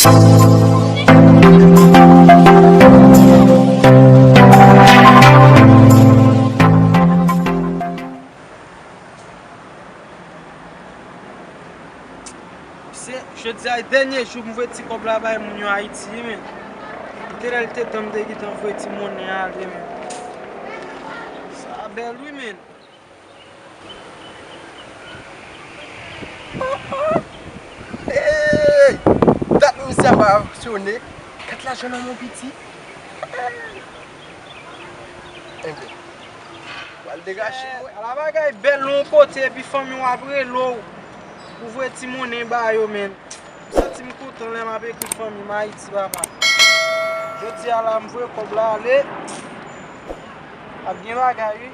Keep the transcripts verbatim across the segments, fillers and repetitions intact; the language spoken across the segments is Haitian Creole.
Se, jodi a e dènye jou m voye ti kòb la bay moun yo Ayiti, wi, men. Depi lè l te tan m te gentan voye ti monnen ale, men. Sa bèl, wi, men. Hey! Dat misye ap fonksyone. Kat lajan nan men w piti. Enben, pral degaje. Ala bagay bèl nan yon kote epi fanmi w ap rele w pou voye ti monnen ba yo, men. M santi m kontan lè m ap ekri fanmi m Ayiti, papa. Jodi a la, m voye kòb la ale. Ap gen bagay, wi.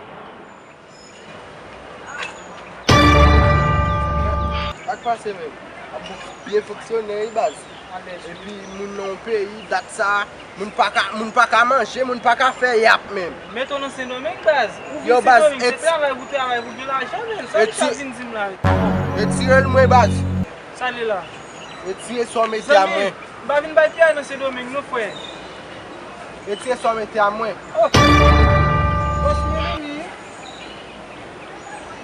Sa k pase menm? Ap byen fonksyone, wi, baz. Epi moun nan yon peyi, dat sa, moun pa ka, moun pa ka manje, moun pa ka fè yap menm. Mete w nan Sendomeng, baz. Ou vin Sendomeng, se travay pou travay, pou gen lajan, men. Sa w chak vin di m la? Retire l mwen, baz. Sa l ye la? Retire sa w mete a mwen. Zanmi, m pa vin bay piyay nan Sendomeng, non, frè. Retire sa w mete a mwen. Oh! Bòs mwen, vini.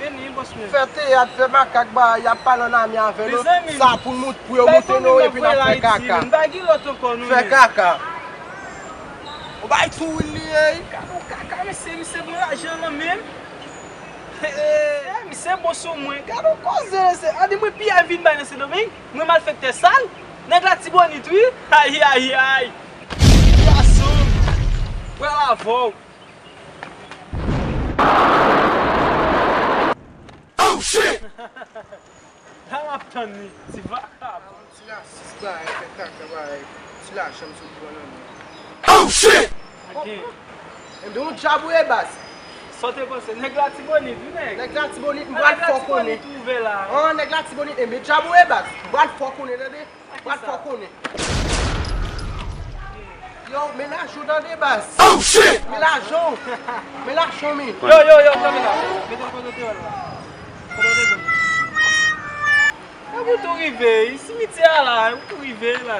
Vini, bòs mwen. Fè teyat, fè makak, ba, y ap pale an ame avè nou. Sa pou nou, pou yo moute nou, epi n ap fè kaka. Fè kaka. Ou bay tou li ye. Gade yon kaka, mesye, misye pran lajan nan men m. Misye bon sou mwen. Gade yon koze, mesye. Gade mwen piyay vin bay nan Sendomeng. Mwen malfektè sal. Nèg Latibonit, wi. Ay, ay, ay. Gason. Pral avè w. Oh, shit! La m ap tann li, ti vakabon. Ti rasis, bagay, fè kaka, bagay. Ti lajan m sot pran nan men. Oh, shit! Ok. Enben, yon djab ou ye, baz. Sa w te panse? Nèg Latibonit, wi, nèg. Nèg Latibonit, m pral fè w konnen. An, nèg Latibonit, enben, djab ou ye, baz. M pral fè w konnen, tande? Pral fè w konnen. Yo, men lajan w tande, baz. Oh, shit! Men lajan w. Men lajan w, men. Yo, yo, yo, kanpe la. Mete l kote w te wè l la. Kote w te konn. E pou tou rive, simityè a la, e pou tou rive la.